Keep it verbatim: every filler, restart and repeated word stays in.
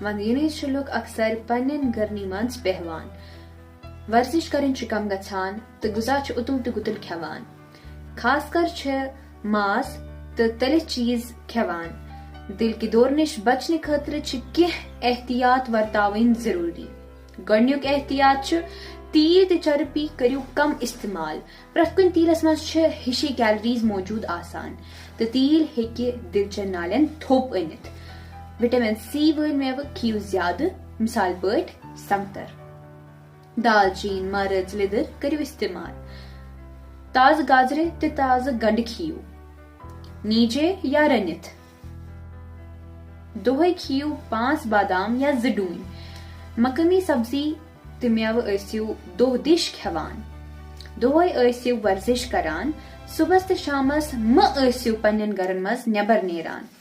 وندٕ یِنٕے چھِ لُکھ اکثر پننٮ۪ن گرنی منٛز بیہوان۔ ورزش کرٕنۍ چھِ کم گژھان تہٕ غذا چھِ اُتُل تہٕ گُتُل کھٮ۪وان۔ خاص کر چھِ ماز تہٕ تٔلِتھ چیٖز کھٮ۪وان۔ دِل کہِ دورٕ نِش بچنہٕ خٲطرٕ چھِ کینٛہہ احتیاط ورتاوٕنۍ ضروٗری۔ گۄڈٕنیُک احتیاط چھُ تیٖل تہٕ چربی کٔرِو کم استعمال۔ پرٛٮ۪تھ کُنہِ تیٖلس منٛز چھِ ہِشی کیلریز موجود آسان تہٕ تیٖل ہیٚکہِ دِل چٮ۪ن نالٮ۪ن تھوٚپ أنِتھ۔ وٹامن سی وٲلۍ مٮ۪وٕ کھیٚیِو زیادٕ، مثال پٲٹھۍ سنگتر۔ دالچیٖن، مرٕژ، لیٚدٕر کٔرِو استعمال۔ تازٕ گازرِ تہٕ تازٕ گنڈٕ کھیٚیِو، نیٖجے یا رٔنِتھ۔ دۄہے کھیٚیِو پانٛژھ بادام یا زٕ ڈوٗنۍ۔ مقٲمی سبزی تہٕ مٮ۪وٕ ٲسِو دۄہ دِش کھٮ۪وان۔ دۄہے ٲسِو ورزش کران۔ صُبحس تہٕ شامس مہ ٲسِو پننٮ۪ن گرن منٛز نٮ۪بر نیران۔